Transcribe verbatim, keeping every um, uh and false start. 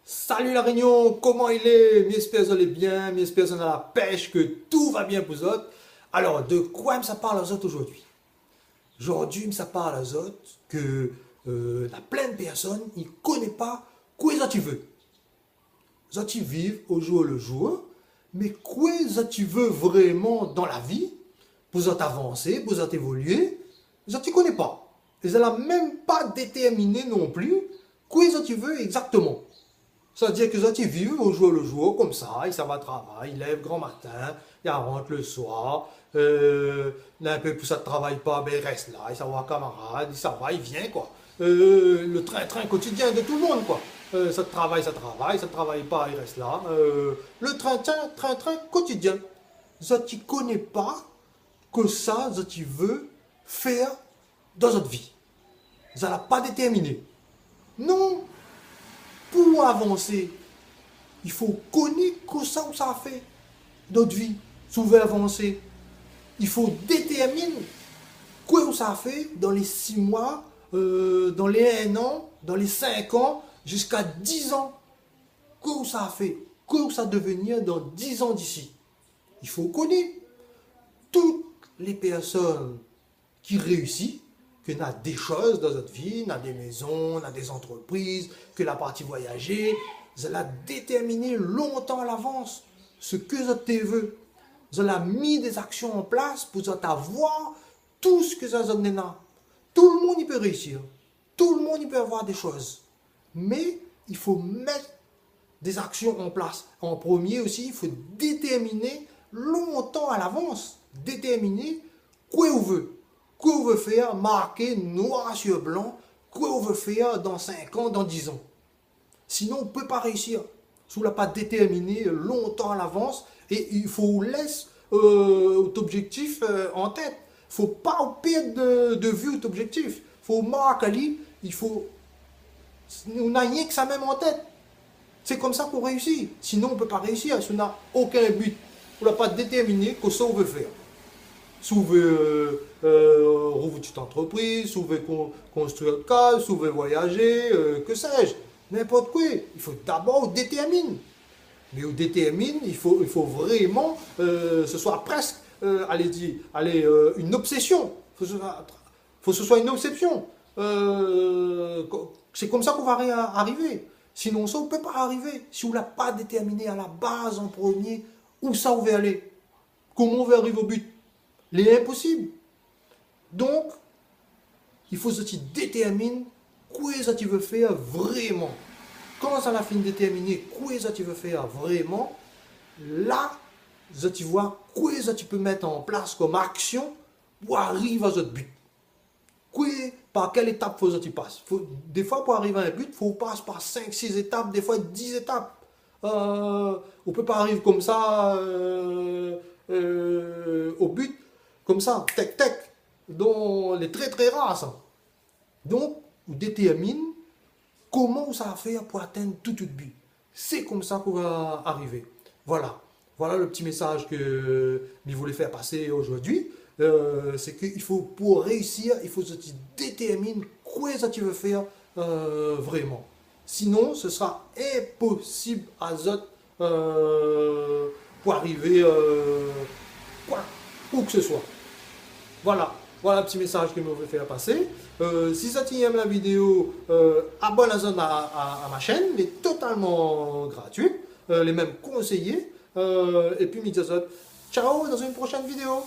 Salut La Réunion, koman i lé ? Mi éspèr zot lé bien, mi éspèr zot néna la pèsh, ke tout va bien pou zot. Alor, de koi mi sa parl azot ojourdui ? Ojourdui mi sa parl azot ke, euh, na plin pèrsone i koné pa koué zot i vé. Zot i viv o jour le jour, mé koué zot i vé vréman dan la vi, pou zot avansé, pou zot évolié, zot i koné pa. É zot la mèm pa détèrminé non pli koué zot i vé égzaktoman. Sa vé dir ke zot i viv o jour le jour, konmsa, i sava travay, i lèv gran matin, i rant le soir, euh, na in pé pou sa travay pa, bin, i rès la, i sava oir kamarad, i sava, i vien, koi. Euh, le trin-trin kotidien de tout le monde, koi. Euh, sa travay, sa travay, sa travay pa, i rès la. Euh, le trin-trin, trin-trin kotidien. Zot i koné pa kosa zot i vé fèr dan zot vi. Zot la pa détèrminé. Non, pou avansé, i fo koné kosa ou sa fé dan out vi. Si ou vé avansé, i fo détèrmine koué ou sa fé dan lé sis moi, euh, dan lé in an, dan lé sink an, ziska diz an. Koué ou sa fé, koué ou sa devenir dan diz an d'isi. I fo koné. Tout lé pèrsone ki réisi, ke na dé shoz dan zot vi, na dé mézon, na dé zantrepriz, ke la parti voyajé, zot la détèrminé lontan a lavans sak zot té vé. Zot la mi dé zaksion an plas pou zot avoir tout sak zot néna. Tout le moun i pé réisir. Tout le moun i pé avoir dé shoz. Mé i fo mèt dé zaksion an plas. An promié osi, i fo détèrminé lontan a lavans. Détèrminé koué ou vé. Koué ou vé fèr, marké noir sur blan, koué ou vé fèr dan sink an, dan diz an. Sinon, ou pé pa réisir. Si ou la pa détèrminé lontan a lavans, é i fo ou lès, euh, out objèktif, euh, an tèt. Fo pa ou pèrd de, de vi out objèktif. Fo ou mark ali, i fo, ou na rienk sa mèm an tèt. Sé konmsa k'ou réisi. Sinon, ou pé pa réisir. Si ou na okin but, ou la pa détèrminé kosa ou vé fèr. Si ou vé, euh, euh, rouvèr out antrepriz, si ou vé kon-, konstrui out kaz, si ou vé voyajé, euh, que sais-je, ninport koué. I fo dabor ou détèrmine. Mé ou détèrmine, i fo, i fo vréman, euh, se soi prèsk, euh, alé di, alé, euh, in obsésion. Fo se soi, fo se soi in obsésion. Euh, ko-, sé konmsa k'ou va ri-, arivé. Sinonsa, ou pé pa arivé si ou la pa détèrminé a la baz, an promié, ousa ou vé alé. Koman ou vé ariv o but ? Lé inposib. Donk, i fo zot i détèrmine koué zot i vé fèr vréman. Kan zot la fine détèrminé koué zot i vé fèr vréman, la, zot i voi koué zot i pé mèt an plas kom aksion pou ariv a zot but. Koué, par kèl étap fo zot i pas ? Fo, défoi, pou ariv a in but, fo ou pas par sink, sis étap, défoi diz étap. Euh, ou pé pa ariv konmsa, euh, euh, o but, konmsa, tèk, tèk. Donk, lé trè, trè rar, sa. Donk, ou détèrmine koman ou sa fé pou atinn tout out but. Sé konmsa k'ou va arivé. Voilà. Voilà le pti mésaz ke mi voulé fèr pasé ojourdui. Euh, sé ke i fo, pou réisir, i fo zot i détèrmine koué zot i vé fèr, euh, vréman. Sinon, se sra inposib a zot, euh, pou arivé, euh, koi, ou ke se soi. Voilà. Voilà le pti mésaz ke mi voulé fèr pasé. Euh, si zot i èm la vidéo, euh, abonn azot a, a, a ma shèn, lé totalman gratuit, euh, lé mèm konséyé. Euh, épi mi di azot, ciao, dan in proshèn vidéo.